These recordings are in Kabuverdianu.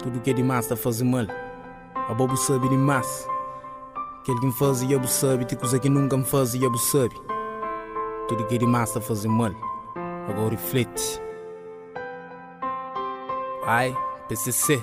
Tudu ki é dimás ta faze mal. Abo bu sabe dimás. Kel ki N faze dja bu sabe, ti kuza ki nunka N faze dja bu sabe. Tudu ki é dimás ta faze mal. Agó rifleti. Ai, PCC.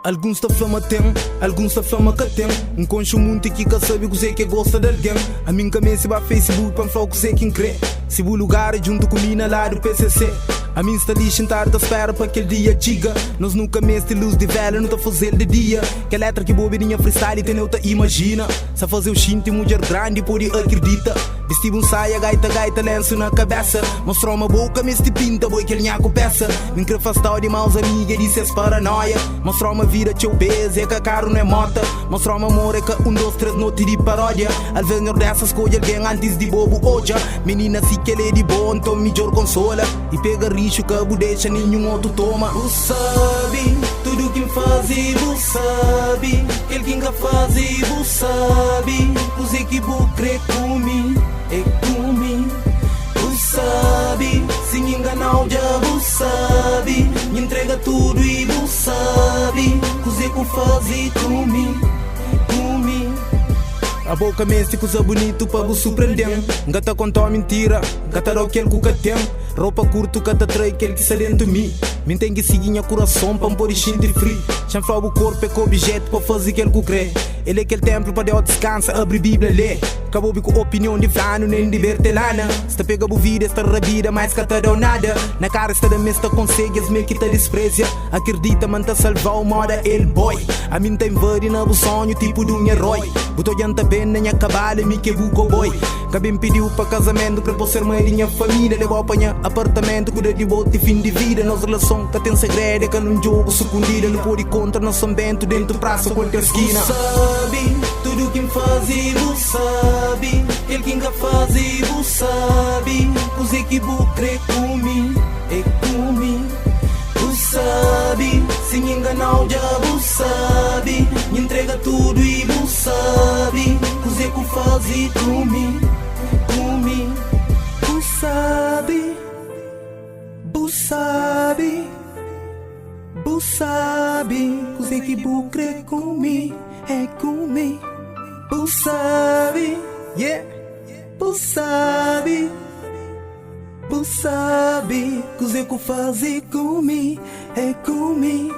Alguns ta fla ma ten, alguns ta fla ma ka ten. N konxe un munti ki ka sabe kuzê ki é gosta di algen. Ami N ka meste ba Facebook pa N fla-u kuzê ki N krê. Si bu lugar é djuntu ku mi na ladu PCC. Ami N sta li xintadu ta spera pa kel dia txiga. Nos nu ka meste lus di vela, nu ta faze-l di dia. Kel letra ki bo obi di nha freestyle tene-u ta imajina. Sa faze-u xinti mudjer grandi, pode akridita. Bistibu un saia, gaita gaita, lensu na kabesa. Mostra-u ma bo ka meste pinta, bo é kel nhaku pesa. Mi N kre fastau di maus amiga i di ses paranoia. Mostrau ma vida txeu bês é ka karu nen mota. Mostrau ma amor é ka un, dôs, três noti di paródia. Alvês Nhordés ta skodje algen antis di bo bu odja. Minina si kel é di bo, nton midjór konsola. I pega rixu, ka bu dexa ninhun otu toma. Bu sabe tudu ki N faze, bu sabe kel ki N ka faze, bu sabe kuzê ki bu kre ku mi, é ku mi. Bu sabe si N inganau dja bu sabe N intrega tudu i bu sabe kuzê ku faze ku mi, ku mi. Abo ka meste kuza bunitu pa bu surprende-m N ka ta konta-u mintira, N ka ta da-u kel ku ka ten Ropa kurtu ka ta trai kel ki sta dentu mi Mi N ten ki sigi nha kurason pa N pode xinti fri Xa N fla-u bu korpu é ka obijétu pa faze kel ku kre El é kel ténplu pa Deus diskansa, abri Bíblia, lé Ka bo obi ku opinion di flanu nen di bertelana Sta pega bu vida, es ta rabida, ma es ka ta da-u nada Na kara es ta da ma es ta konsegi, es mê ki ta disprezia Akredita ma N ta salva-u moda el boi Ami N ta invadi na bu sonhu tipu di un eroi Bu ta odja-m ta ben na nha kabalu, é mi ki é bu koboi Ka ben pidi-u pa kazamentu, kre pa ser mai di nha família Leba-u pa nha apartamentu, kuida di bo ti fin di vida Nos relason ka ten segredu, é ka nun djogu sukundida Nu pode kontra na Son Bentu, dentu prasa, kualker skina. Bu sabe tudu ki N faze, bu sabe kel ki N ka faze, bu sabe kuzê ki bu kre ku mi, é ku mi. Bu sabe si N inganau dja bu sabe N intrega tudu i bu sabe kuzê ku faze ku mi, ku mi. Bu sabe, bu sabe, bu sabe kuzê ki bu kre ku mi, é ku mi. Bu sabe, yeah, bu sabe. Bu sabe kuzê ku faze ku mi, é ku mi.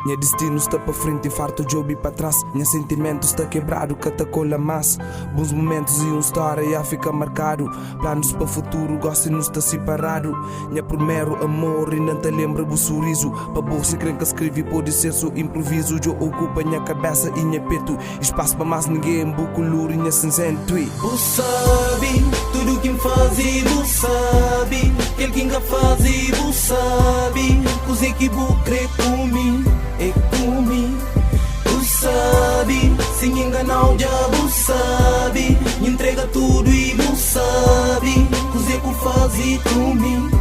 Nha distinu sta pa frenti, fartu djobi pa tras. Nha sentimentu sta kebradu, ka ta kola más. Bons mumentus i un stória ja fika markadu. Planus pa futuru, gósi nu sta siparadu. Nha primeru amor, inda N ta lenbra bu surizu. Pa bo, si kre N ka skrebe, pode ser so inprovizu. Djo okupa nha kabésa i nha petu. I spasu pa más ningen, bu kulur i nha sinzentu i. Bu sabe tudu ki N faze, bu sabe kel ki N ka faze, bu sabe kuzê ki bu kre ku mi, é ku mi. Bu sabe si N inganau dja bu sabe N intrega tudu i bu sabe kuzê ku faze ku mi.